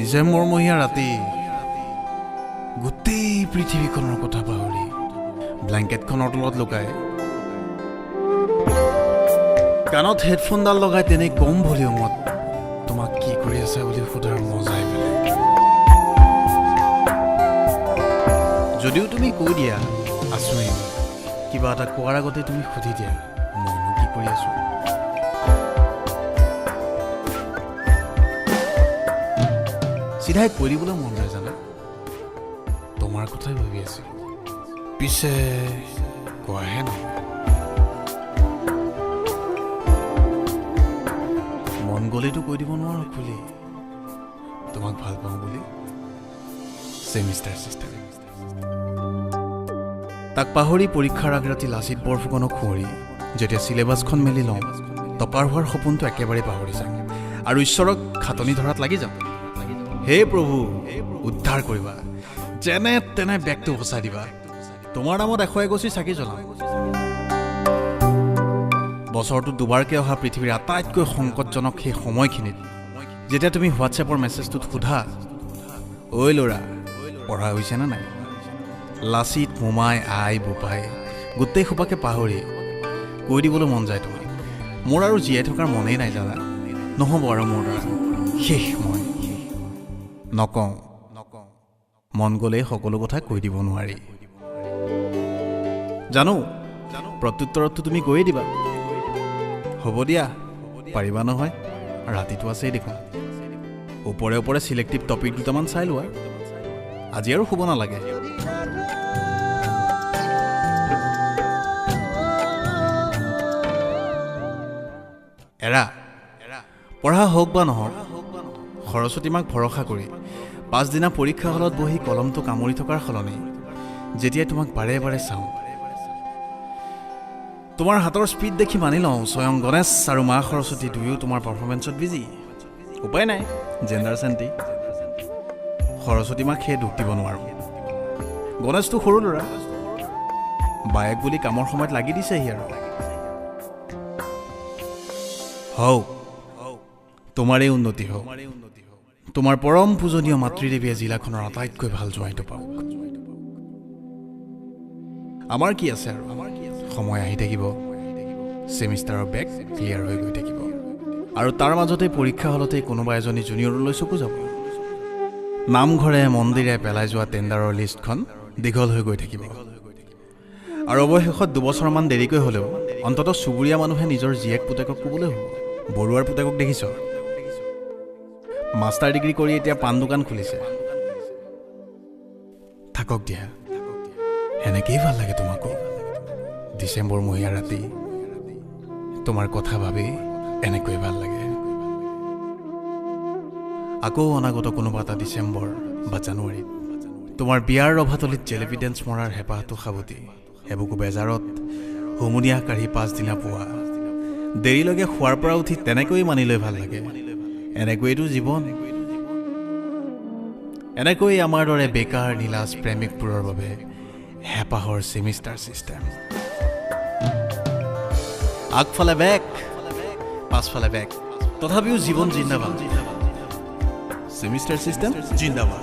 ডিচেম্বৰমহীয়া ৰাতি গোটেই পৃথিৱীখনৰ কথা পাহৰি ব্লেংকেটখনৰ তলত লুকাই কাণত হেডফোনডাল লগাই তেনে কম ভলিউমত তোমাক কি কৰি আছা বুলি সোধাৰ মজাই বেলেগ। যদিও তুমি কৈ দিয়া আছোৱেই, কিবা এটা কোৱাৰ আগতে তুমি সুধি দিয়া মইনো কি কৰি আছো। চিধাই কৈ দিবলৈ মন যায় জানা, তোমাৰ কথাই ভাবি আছিলো, পিছে কোৱাহে নহয়। মন গ'লেতো কৈ দিব নোৱাৰো খুলি তোমাক ভাল পাওঁ বুলি। ছেমিষ্টাৰ চিষ্টেম তাক পাহৰি পৰীক্ষাৰ আগৰাতি লাচিত বৰফুকনক সুঁৱৰি যেতিয়া চিলেবাছখন মেলি লওঁ, টপাৰ হোৱাৰ সপোনটো একেবাৰে পাহৰি যাওঁ আৰু ঈশ্বৰক খাটনি ধৰাত লাগি যাওঁ। হে প্ৰভু, উদ্ধাৰ কৰিবা, যেনে তেনে বেগটো বচাই দিবা, তোমাৰ নামত 101 চাকি জ্বলাম। বছৰটো দুবাৰকৈ অহা পৃথিৱীৰ আটাইতকৈ সংকটজনক সেই সময়খিনিত যেতিয়া তুমি হোৱাটছএপৰ মেছেজটোত সোধা, ঐ ল'ৰা পঢ়া হৈছেনে নাই, লাচিত মোমাই আই বোপাই গোটেই সোপাকে পাহৰি কৈ দিবলৈ মন যায় তোমাক, মোৰ আৰু জীয়াই থকাৰ মনেই নাই জানা, নহ'ব আৰু মোৰ দ্বাৰা, শেষ মই নকওঁ। মন গ'লেই সকলো কথা কৈ দিব নোৱাৰি জানো, প্ৰত্যুত্তৰততো তুমি কৈয়ে দিবা, হ'ব দিয়া পাৰিবা নহয়, ৰাতিটো আছেই দেখোন, ওপৰে ওপৰে চিলেক্টিভ টপিক দুটামান চাই লোৱা, আজি আৰু শুব নালাগে। এৰা, পঢ়া হওক বা নহওক, সৰস্বতী মাক ভৰসা কৰি পাছদিনা পৰীক্ষা হলত বহি কলমটো কামুৰি থকাৰ সলনি যেতিয়াই তোমাক বাৰে বাৰে চাওঁ, তোমাৰ হাতৰ স্পীড দেখি মানি লওঁ স্বয়ং গণেশ আৰু মা সৰস্বতী দুয়ো তোমাৰ পাৰফৰ্মেঞ্চত বিজি। উপায় নাই, জেণ্ডাৰ চেণ্টি, সৰস্বতী মাক সেই দুখ দিব নোৱাৰোঁ। গণেশটো সৰু ল'ৰা, বায়েক বুলি কামৰ সময়ত লাগি দিছেহি আৰু। হওক, তোমাৰেই উন্নতি হওক, তোমাৰ পৰম পূজনীয় মাতৃদেৱীয়ে জিলাখনৰ আটাইতকৈ ভাল জোঁৱাইটো পাওক। আমাৰ কি আছে আৰু, সময় আহি থাকিব, ছেমিষ্টাৰৰ বেগ ক্লিয়াৰ হৈ গৈ থাকিব আৰু তাৰ মাজতে পৰীক্ষা হলতে কোনোবা এজনী জুনিয়ৰলৈ চকু যাব। নামঘৰে মন্দিৰে পেলাই যোৱা টেণ্ডাৰৰ লিষ্টখন দীঘল হৈ গৈ থাকিব আৰু অৱশেষত 2 বছৰমান দেৰিকৈ হ'লেও অন্ততঃ চুবুৰীয়া মানুহে নিজৰ জীয়েক পুতেকক ক'বলৈ হ'ব, বৰুৱাৰ পুতেকক দেখিছ, মাষ্টাৰ ডিগ্ৰী কৰি এতিয়া পাণ দোকান খুলিছে। থাকক দিয়া, সেনেকেই ভাল লাগে তোমাকো। ডিচেম্বৰমহীয়া ৰাতি তোমাৰ কথা ভাবি এনেকৈয়ে ভাল লাগে। আকৌ অনাগত কোনোবা এটা ডিচেম্বৰ বা জানুৱাৰীত তোমাৰ বিয়াৰ ৰভাতলিত জেলেপি ডেন্স মৰাৰ হেঁপাহটো সাৱটি এবুকু বেজাৰত হুমুনিয়াহ কাঢ়ি পাছদিনা পুৱা দেৰিলৈকে শোৱাৰ পৰা উঠি তেনেকৈয়ে মানি লৈ ভাল লাগে। এনেকৈয়েতো জীৱন, এনেকৈয়ে আমাৰ দৰে বেকাৰ নীলাজ প্ৰেমিকবোৰৰ বাবে হেঁপাহৰ ছেমিষ্টাৰ ছিষ্টেম। আগফালে বেগ, পাছফালে বেগ, তথাপিও জীৱন জিন্দাবাদ, ছেমিষ্টাৰ ছিষ্টেম জিন্দাবাদ।